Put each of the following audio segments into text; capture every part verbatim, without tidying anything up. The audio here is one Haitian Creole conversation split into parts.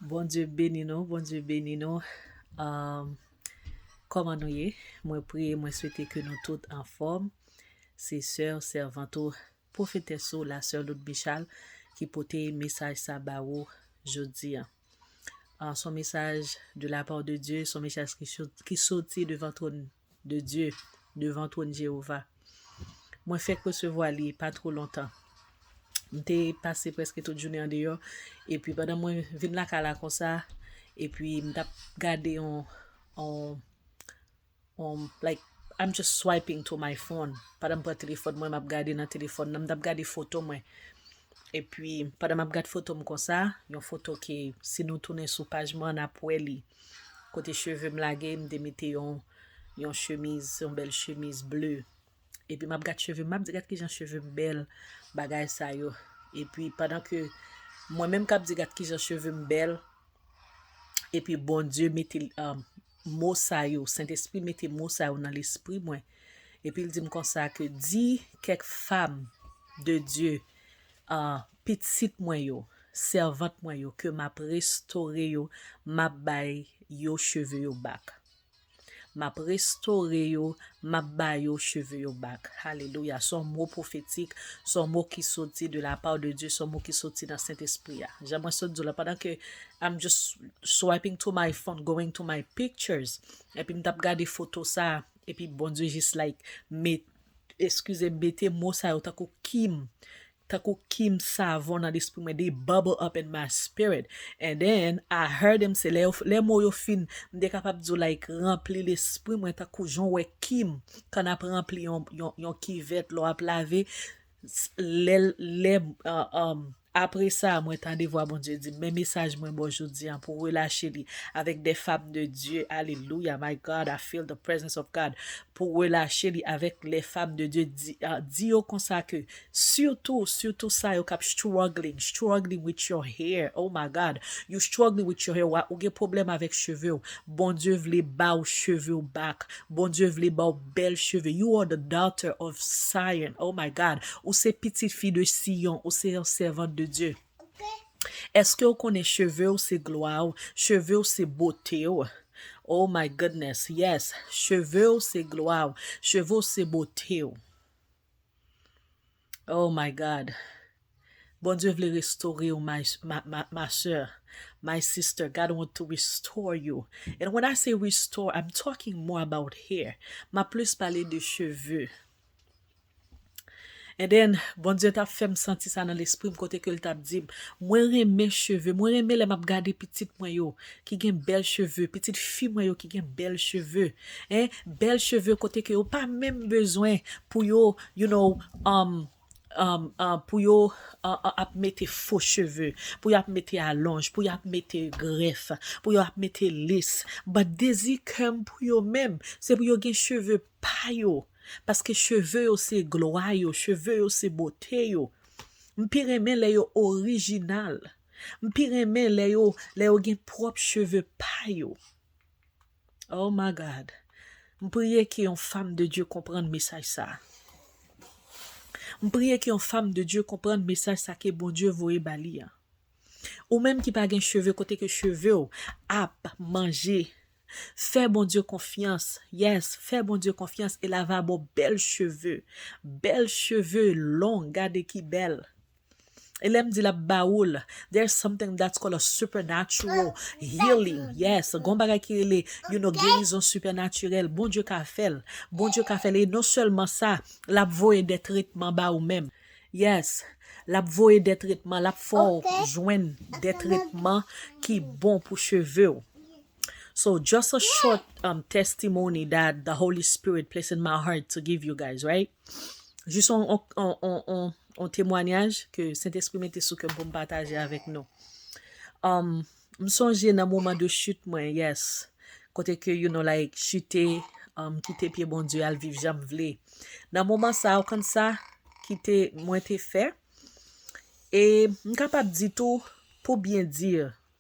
Bondye beni nou, Bondye beni nou. Um, kòman nou ye? Mwen priye, mwen swete ke nou tout anfòm. Se sè, sèvant ou, pwofetès ou, la sè Loud Michal, ki pote mesaj sa ba ou jodi a. Ah, se yon mesaj de la part de Dieu, se yon mesaj ki sot- ki soti devan twòn de Dieu, devan twòn Jewova. Mwen fèk resevwa li pa twò lontan. M te pase prèske tout jounen andeyò. Epi pandan mwen vin lakay la konsa, epi m t ap gade yon, yon, yon, like, I'm just swiping to my phone. Pandan m pran telefòn mwen, m ap gade nan telefòn nan, m t ap gade foto mwen. Epi pandan m ap gade foto m konsa, yon foto ke si nou tounen sou paj mwen, n ap wè li. Kote cheve m lage, m te mete yon, yon chemiz, yon bèl chemiz ble. Epi m ap gad cheve m, m ap di, "Gad kijan cheve m bèl," bagay sa yo. Epi pandan ke mwen menm k ap di, "Gad kijan cheve m bèl," epi Bondye mete, um, mo sa yo, Sentespri mete mo sa yo nan lespri mwen. Epi l di m konsa ke di kèk fanm de Dye, ah, pitit mwen yo, sèvant mwen yo, ke m ap restore yo, m ap bay yo cheve yo back. M ap restore yo, m ap ba yo cheve yo back. Alelouya. Se yon mo pwofetik, se yon mo ki soti de la part de Dieu, se yon mo ki soti nan Sentespri a. Jan mwen sot di w la, pandan ke I'm just swiping to my phone, going to my pictures, epi m t ap gade foto sa, epi Bondye jis like, met, eskize m, mete mo sa yo tankou kim, tankou kim savon nan lespri mwen, they bubble up in my spirit. And then, I heard him say, lè, yo- lè mo yo fin, m te kapab di w, like, ranpli lespri mwen, tankou jan w wè kim, kan n ap ranpli yon, yon, yon kivèt, lè w ap lave, s- lè, lè, uh, um, apre sa, mwen tande vwa Bondye di m, men mesaj mwen ba w jodi a pou relache li avèk de fanm de Dye. Alelouya, my God, I feel the presence of God. Pou relache li avèk les femmes de Dieu. Di, ah, di yo konsa ke, sitou, sitou sa yo k ap struggling, struggling with your hair. Oh my God, you struggling with your hair. Wa- Ou gen pwoblèm avèk cheve w. Bondye vle ba w cheve w back. Bondye vle ba w bèl cheve. You are the daughter of Zion. Oh my God, ou se pitit fi de Siyon. Ou se yon sèvant de Dye. Èske w konnen cheve w se glwa w? Cheve w se bote w? Oh my goodness, yes. Cheve w se glwa w. Cheve w se bote w. Oh my God. Bondye vle restore w, my, my, my, my sœur, my sister. God want to restore you. And when I say restore, I'm talking more about hair. M ap plis pale de cheve. And then, Bondye t ap fè m santi sa nan lespri m, kote ke l t ap di m, mwen renmen cheve, mwen renmen lè m ap gade pitit mwen yo ki gen bèl cheve, pitit fi mwen yo ki gen bèl cheve. Hein, bèl cheve kote ke yo pa menm bezwen pou yo, you know, um, um, uh, pou yo, uh, uh, ap mete fo cheve, pou yo ap mete alonj, pou yo ap mete grèf, pou yo ap mete lis. But dezi kè m pou yo menm, se pou yo gen cheve pa yo. Paske cheve yo se glwa yo, cheve yo se bote yo. M pi renmen lè yo orijinal. M pi renmen lè yo, lè yo gen pwòp cheve pa yo. Oh my God. M priye ke yon fanm de Dye konprann mesaj sa. M priye ke yon fanm de Dye konprann mesaj sa ke Bondye voye ba li a. Ou menm ki pa gen cheve, kote ke cheve w ap manje, fè Bondye konfyans. Yes, fè Bondye konfyans e l ava ba w bèl cheve. Bèl cheve long, gade ki bèl. E lè m di l ap ba ou l, there's something that's called a supernatural healing. Yes, gon bagay ki rele, you know, gerizon sipènatirèl. Bondye ka fè l. Bondye ka fè l. E non sèlman sa, l ap voye de tretman ba ou menm. Yes, l ap voye de tretman, l ap fè w jwenn de tretman ki bon pou cheve w. So, just a short, um, testimony that the Holy Spirit placed in my heart to give you guys, right? Jis on, on, on, on, on, on temwanyaj ke Sentespri mete sou kè m pou m pataje avèk nou. Um, m sonje nan moman de chit mwen, yes. Kote ke, you know, like, chite, um, kite pye Bondye al viv jan m vle. Nan moman sa, ou konn sa ki te, mwen te fè? E m kapab di tou, pou byen di,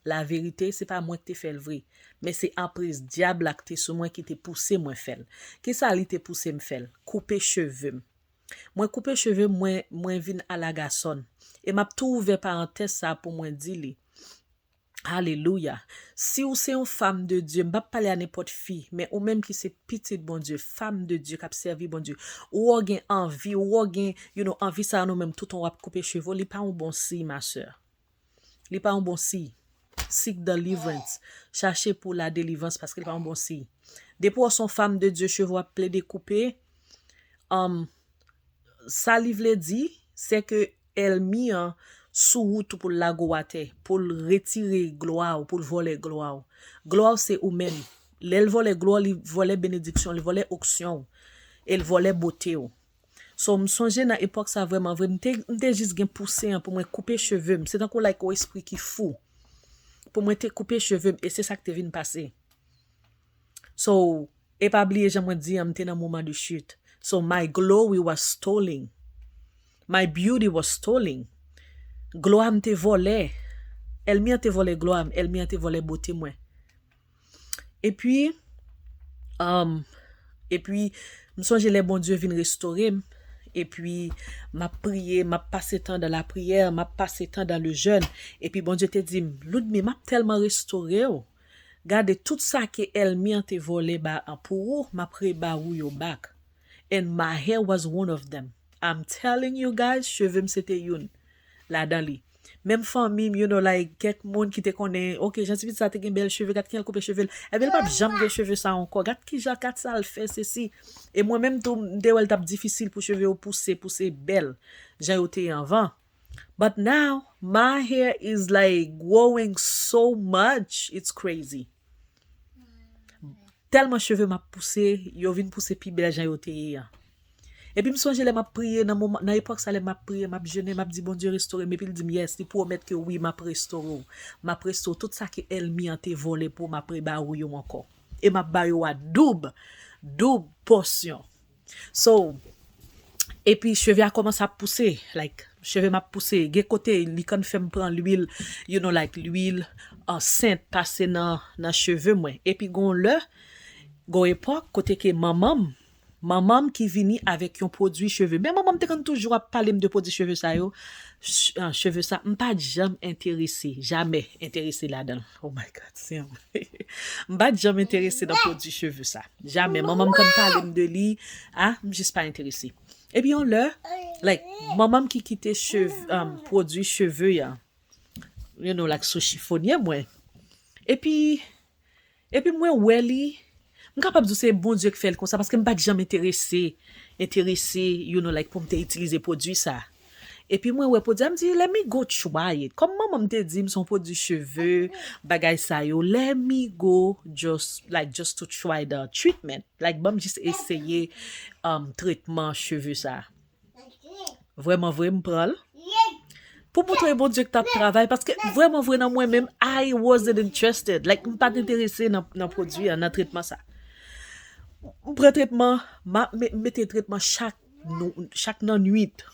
la verite, se pa mwen ki te fè l vre, men se anprez dyab la ki te sou mwen ki te pouse mwen fè l. Kisa li te pouse m fè l? Koupe cheve m. Mwen koupe cheve m, mwen, mwen vin alagasòn. E m ap tou ouvè parantèz sa pou mwen di li. Alelouya. Si w se yon femme de Dieu, m p ap pale a nenpòt fi, men ou menm ki se pitit Bondye, femme de Dieu k ap sèvi Bondye, ou wè w gen anvi, ou wè w gen, you know, anvi sa a nan ou menm, toutan w ap koupe cheve w, li pa yon bon siy, ma sè. Li pa yon bon siy. Seek deliverance. Chache pou la délivrance paske li pa yon bon siy. Depi w se yon femme de Dieu, cheve w ap plede koupe, um, sa li vle di, se ke ènmi an sou wout ou pou l lage w atè, pou l retire glwa w, pou l vòlè glwa w. Glwa w se ou menm. Lè l vòlè glwa w, li vòlè benediksyon, li vòlè onksyon w, e l vòlè bote w. So, m sonje nan epòk sa vrèman vre, m te, m te jis gen pouse an pou mwen koupe cheve m. Se tankou like yon espri ki fou. Pou mwen te koupe cheve m, e se sa k te vin pase. So, e pa bliye jan mwen di an, m te nan moman de chute. So, my glory was stolen. My beauty was stolen. Glwa m te vòlè. Ènmi an te vòlè glwa m, ènmi an te vòlè bote mwen. Epi, um, epi, m sonje lè Bondye vin restore m. Epi, m ap priye, m ap pase tan dan lapriyè, m ap pase tan dan le jèn. Epi, Bondye te di m, Ludmi, m ap tèlman restore w. Gade, tout sa ke ènmi an te vòlè ba an pou ou, m ap reba ou yo back. And my hair was one of them. I'm telling you guys, cheve m se te youn ladan li. Menm fanmi m, you know, like, kèk moun ki te konnen, ok, jan ti pitit sa te gen bèl cheve, gad kijan l koupe cheve l. Ebyen, l p ap janm gen cheve sa ankò. Gad kijan, gad sa l fè, sesi. E mwen menm tou, m te wè l t ap difisil pou cheve yo pouse, pouse bèl, jan yo te ye anvan. But now, my hair is, like, growing so much, it's crazy. Tèlman cheve m ap pouse, yo vin pouse pi bèl jan yo te ye an. Epi m sonje lè m ap priye, nan moman, nan epòk sa, lè m ap priye, m ap jene, m ap di, Bondye, restore m. Epi l di m, yes, li pwomèt ke wi, m ap restore w. M ap restore w. Tout sa ke ènmi an te vòlè pou w, m ap reba ou yo ankò. E m ap ba yo a doub, doub pòsyon. So, epi cheve a kòmanse ap pouse, like, cheve m ap pouse. Gen kote, li konn fè m pran lwil, you know, like, lwil, uh, sent pase nan, nan cheve mwen. Epi gon lè, gon epòk, kote ke manman m, manman m ki vini avèk yon pwodui cheve. Men manman m te konn toujou ap pale m de pwodui cheve sa yo. Ch-, uh, cheve sa, m pa t janm enterese, jamè enterese ladan l. Oh my God, Senyè. M pa t janm enterese nan pwodui cheve sa. Jamè. Manman m konn pale m de li. Ah, m jis pa enterese. Epi yon lè, like, manman m ki kite cheve, um, pwodui cheve a, you know, like, sou chifonye mwen. Epi, epi mwen wè li, m kapab di w se Bondye ki fè l konsa, paske m pa t janm enterese, enterese, you know, like, pou m te itilize pwodui sa. Epi mwen wè pwodui a, m di, let me go try it. Kòm manman m te di m se yon pwodui cheve, bagay sa yo, let me go just, like, just to try the treatment. Like, ban m jis eseye, um, tretman cheve sa. Vrèman vre, m pran l. Pou montre Bondye k t ap travay, paske vrèman vre nan mwen menm, I wasn't interested. Like, m pa t enterese nan, nan pwodui an, nan tretman sa. M pran tretman, m ap me-, mete tretman chak, nou, chak nan nwit.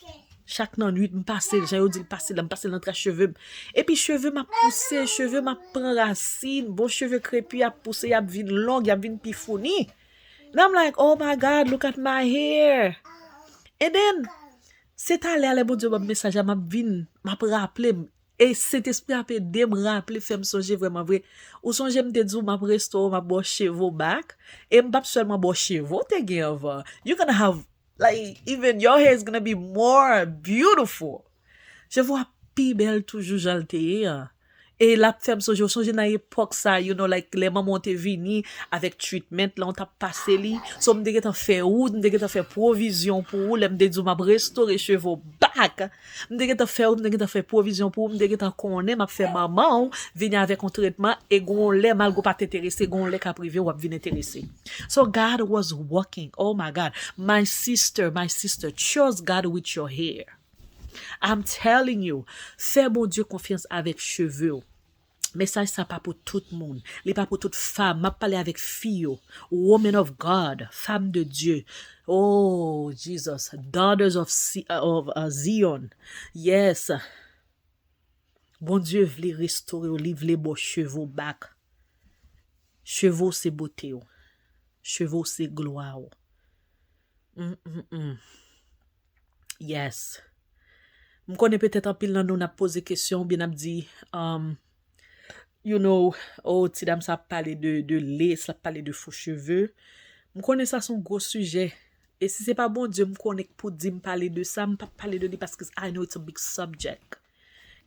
Chak nan nwit, m pase l, jan yo di l pase l la, m pase l nan tras cheve m. Epi cheve m ap pouse, cheve m ap pran rasin, bon cheve krepi ap pouse, y ap vin long, y ap vin pi founi. And I'm like, oh my God, look at my hair. And then, se talè a lè Bondye ban m mesaj la, m ap vin, m ap raple m. E Sentespri ap ede m raple, fè m sonje vrèman vre. Ou sonje m te di w m ap restore w, m ap ba w cheve w back. E m p ap sèlman ba w cheve w te gen anvan. You're gonna have, like, even your hair is gonna be more beautiful. Cheve w ap pi bèl toujou jan l te ye an. E l ap fè m sonje, w sonje nan epòk sa, you know, like, lè manman w te vini avèk treatment lan, w t ap pase li. So, m te gentan fè wout, m te gentan fè pwovizyon pou ou, lè m te di w m ap restore cheve w back. M te gentan fè wout, m te gentan fè pwovizyon pou ou, m te gentan konnen m ap fè manman w vini avèk yon tretman, e gon lè, malgre w pa t enterese, gon lè k ap rive, w ap vin enterese. So, God was working. Oh my God. My sister, my sister, trust God with your hair. I'm telling you, fè Bondye konfyans avèk cheve w. Mesaj sa pa pou tout moun. Li pa pou tout fanm. M ap pale avèk fi yo. Women of God, femme de Dieu. Oh, Jesus. Daughters of, Si- of, uh, Zion. Yes. Bondye vle restore w. Li vle ba w cheve w back. Cheve w se bote w. Cheve w se glwa w. Mm, mm, mm. Yes. M konnen petèt anpil nan nou n ap poze kesyon oubyen n ap di, um, you know, oh, ti dam sa ap pale de, de lace, l ap pale de fo cheve. M konnen sa se yon gwo sijè. E si se pa Bondye, m konnen k pou di m pale de sa, m p ap pale de li paske I know it's a big subject.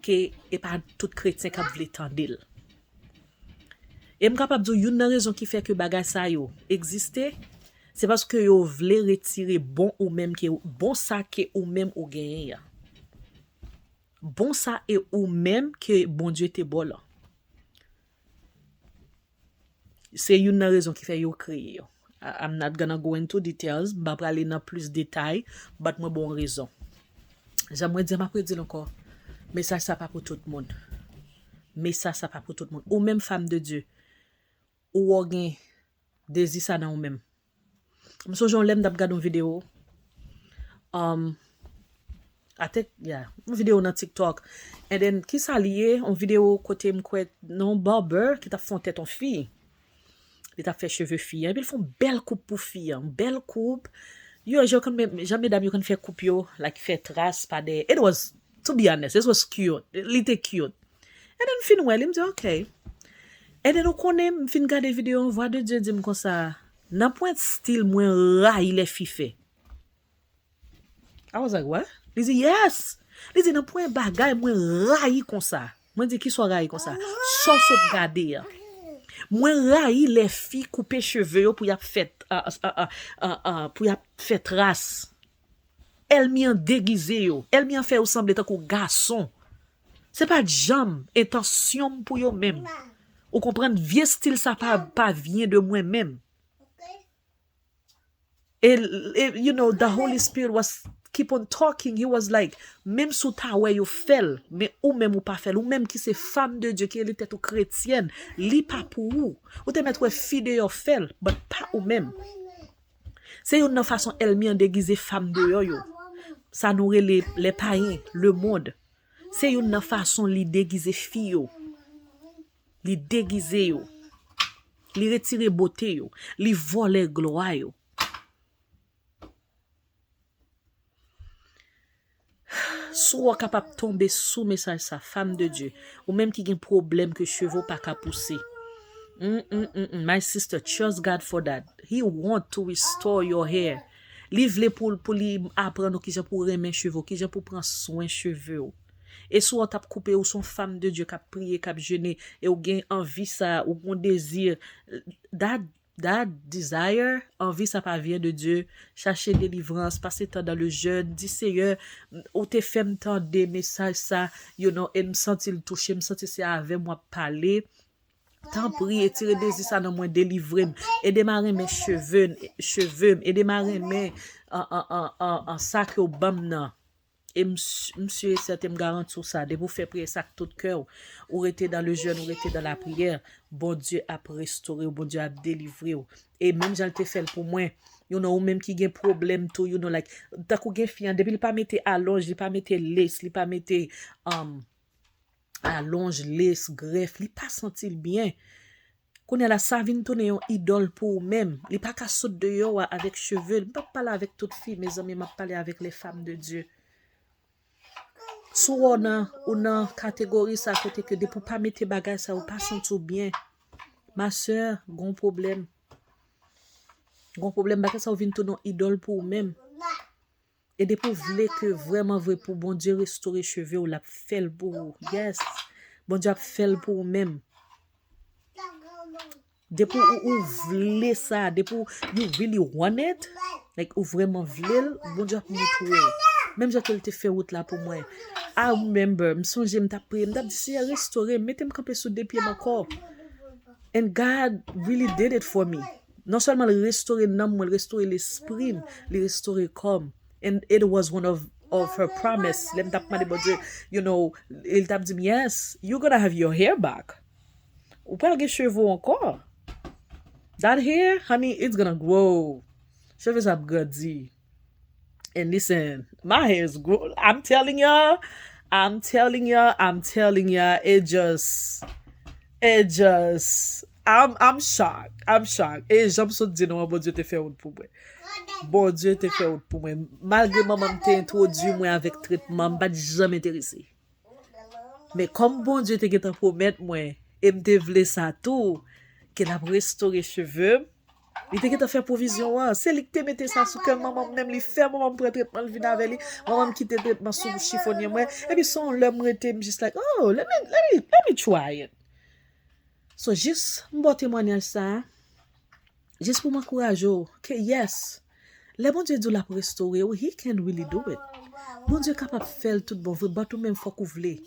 Ke e pa tout kretyen k ap vle tande l. E m kapab di w youn nan rezon ki fè ke bagay sa yo egziste, se paske yo vle retire bon ou menm ke, bon sa ke ou menm ou genyen an. Bon sa e ou menm ke Bondye te ba w lan. Se youn nan rezon ki fè yo kreye yo. I- I'm not gonna go into details, m pa prale nan plis detay, but mwen ba w rezon. Jan mwen di a, m ap redi l ankò. Mesaj sa pa pou tout moun. Mesaj sa pa pou tout moun. Ou menm fanm de Dye, ou wè w gen dezi sa nan ou menm. M sonje yon lè m t ap gade yon videyo. Um, I think, yeah, yon videyo nan TikTok. And then, kisa li ye? Yon videyo kote m kwè nan yon barber ki t ap fè yon tèt yon fi. Li t ap fè cheve fi an. Epi l fè yon bèl koup pou fi an. Yon bèl koup. Yo, jan konn men- jan medam yo konn fè koup yo, like fè tras pa dèyè. It was, to be honest, it was cute. Li te cute. And then m fin wè li, m di, ok. And then ou konnen, m fin gade videyo an, vwa de Dye di m konsa, nan pwen stil mwen rayi lè fi fè. I was like, what? Li di, yes! Li di, nan pwen bagay mwen rayi konsa. Mwen di, kisa w rayi konsa? Sa w sot gade a. Mwen rayi lè fi koupe cheve yo pou y ap fè, a, a, a, a, a, pou y ap fè tras. Èlmi an degize yo. Èlmi an fè yo sanble tankou gason. Se pa t janm entansyon m pou yo menm. Ou konprann? Vye stil sa pa, pa vyen de mwen menm. E, e, you know, the Holy Spirit was keep on talking. He was like, menm si w ta wè yo fè l, men ou menm ou pa fè l. Ou menm ki se fanm de Dye, ki rele tèt ou kretyèn, li pa pou ou. Ou te mèt wè fi deyò fè l, but pa ou menm. Se youn nan fason èlmi an degize fanm deyò yo. Sa nou rele lè payen, lemonn. Se youn nan fason li degize fi yo. Li degize yo. Li retire bote yo. Li vòlè glwa yo. Si w kapab tonbe sou mesaj sa, fanm de Dye, ou menm ki gen pwoblèm ke cheve w pa ka pouse. Mm, mm, mm, mm. My sister, trust God for that. He want to restore your hair. Li vle pou, pou li aprann ou kijan pou renmen cheve w, kijan pou pran swen cheve w. E si w t ap koupe, ou se yon fanm de Dye k ap priye, k ap jene, e ou gen anvi sa, ou gen dezi, that, that desire, anvi sa pa vyen de Dye. Chache delivrans, pase tan dans le jeûne, di, Seyè, ou te fè m tande mesaj sa, you know, e m santi l touche, m santi se avè m w ap pale. Tanpri, retire dezi sa nan mwen, delivre m. Ede m a renmen cheve, cheve m. Ede m a renmen an, an, an, an, an sa ke w ban m nan. E m s- m si e sèten, m garanti w sa, depi w fè priyè sa ak tout kè w, ou rete dans le jeûne, ou rete dans la prière, Bondye ap restore w, Bondye ap delivre w. E menm jan l te fè l pou mwen, you know, ou menm ki gen pwoblèm tou, you know, like, tankou gen fi an, depi l pa mete alonj, li pa mete lace, li pa mete, um, alonj, lace, grèf, li pa santi l byen. Kounye a la, sa vin tounen yon idòl pou ou menm. Li pa ka sot deyò a avèk cheve l. M p ap pale avèk tout fi, mezanmi, m ap pale avèk les femmes de Dieu. Si w nan, ou nan kategori sa kote ke depi w pa mete bagay sa, ou pa santi w byen. Ma sè, gon pwoblèm. Gon pwoblèm, bagay sa ou vin tounen yon idòl pou ou menm. E depi w vle ke vrèman vre pou Bondye restore cheve w, l ap fè l pou ou. Yes. Bondye ap fè l pou ou menm. Depi ou, ou vle sa, depi ou, you really want it, like, ou vrèman vle l, Bondye ap montre w. Menm jan ke l te fè wout la pou mwen. I remember, m sonje m t ap priye, m t ap di, Seyè, restore m, mete m kanpe sou de pye m ankò. And God really did it for me. Non sèlman l restore nanm mwen, l restore lespri m, li restore kò m. And it was one of, of her promise. Lè m t ap mande Bondye, you know, li t ap di m, yes, you're gonna have your hair back. Ou pral gen cheve w ankò. That hair, honey, it's gonna grow. Cheve sa ap grandi. And listen, my hair is grow. I'm telling y'all, I'm telling y'all, I'm telling y'all, it just, it just, I'm, I'm shocked. I'm shocked. E jan m sot di nou an, Bondye te fè wout pou mwen. Bondye te fè wout pou mwen. Malgre manman m te entwodui mwen avèk tretman, m pa t janm enterese. Men kòm Bondye te gentan pwomèt mwen, E m te vle sa tou, ke l ap restore cheve m. Li te gentan fè pwovizyon an. Se li ki te mete sa sou kè manman m, menm li fè manman m pran tretman, l vin avè li. Manman m kite tretman sou chifonye mwen. Epi se yon lè m rete, m jis like, oh, let me, let me, let me try it. So, jis m ba w temwanyaj sa a. Jis pou m ankouraje w ke yes, lè Bondye di w l ap restore w, he can really do it. Bondye kapab fè l tout bon vre, but ou menm fòk ou vle.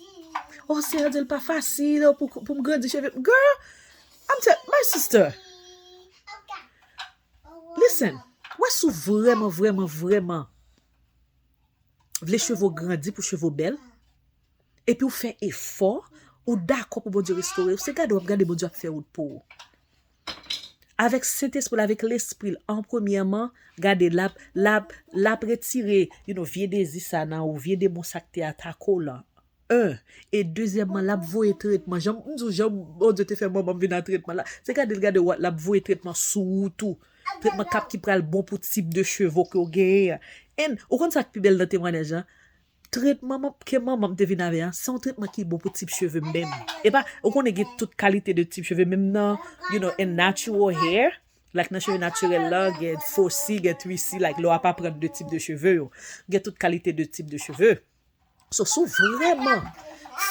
Oh, Seyè Dye, l pa fasil oh, pou, pou m grandi cheve. Girl, I'm tell, my sister, listen, wè si w vrèman, vrèman, vrèman vle cheve w grandi pou cheve w bèl, epi w fè efò, ou dakò pou Bondye restore w, se gade w ap gade Bondye ap fè wout pou ou. Avèk Sentespri l, avèk Lespri l, an premyèman, gade, l ap, l ap, l ap retire, you know, vye dezi sa nan ou, vye demon sa k te atake w lan. En. E dezyèmman, l ap voye tretman. Jan m di w, jan Bondye te fè manman m vin a tretman la. Se gade l gade w, l ap voye tretman sou ou tou. Tretman k ap ki pral bon pou tip de cheve ke w genyen an. And, ou konn sa k pi bèl nan temwanyaj lan? Tretman man- ke manman m te vin avè a, se yon tretman ki bon pou tip cheve m menm. E pa, ou konnen gen tout kalite de tip cheve, menm nan, you know, in natural hair, like nan cheve natirèl la, gen four C, gen three C, like lè w ap aprann de tip de cheve yo. Gen tout kalite de tip de cheve. So, si w vrèman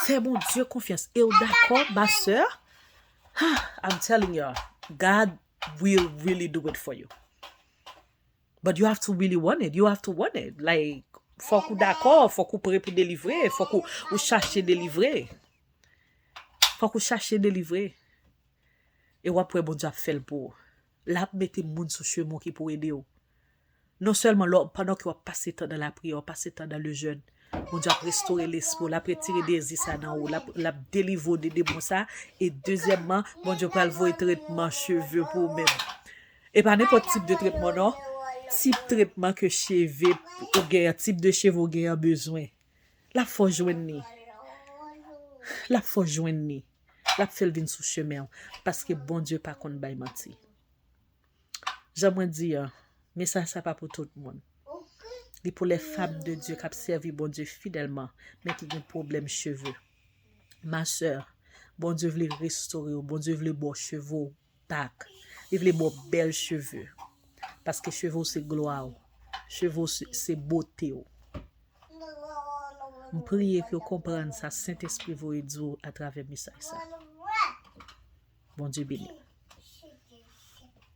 fè Bondye konfyans e w dakò, ma sè, I'm telling you, God will really do it for you. But you have to really want it. You have to want it. Like, fòk ou dakò, fòk ou pre pou delivre, fòk ou, ou chache delivre. Fòk ou chache delivre. E w ap wè Bondye ap fè l pou ou. L ap mete moun sou chemen w ki pou ede w. Non sèlman lè w, pandan ke w ap pase tan nan lapriyè, w ap pase tan nan le jèn, Bondye ap restore lespri w, l ap retire dezi sa nan ou, l ap, l ap delivre w de demon sa, e dezyèmman, Bondye pral voye tretman cheve pou ou menm. E pa nenpòt tip de tretman non, tip tretman ke cheve ou genyen, tip de cheve ou genyen bezwen. L ap fè w jwenn li. L ap fè w jwenn li. L ap fè l vin sou chemen w, paske Bondye pa konn bay manti. Jan mwen di an, mesaj sa pa pou tout moun. Li pou les femmes de Dieu k ap sèvi Bondye fidèlman, men ki gen pwoblèm cheve. Ma sè, Bondye vle restore w, Bondye vle ba w cheve w back. Li vle ba w bèl cheve. Paske cheve w se glwa w. Cheve w se, se bote w. M priye ke w konprann sa Sentespri voye di w atravè mesaj sa. Bondye beni w.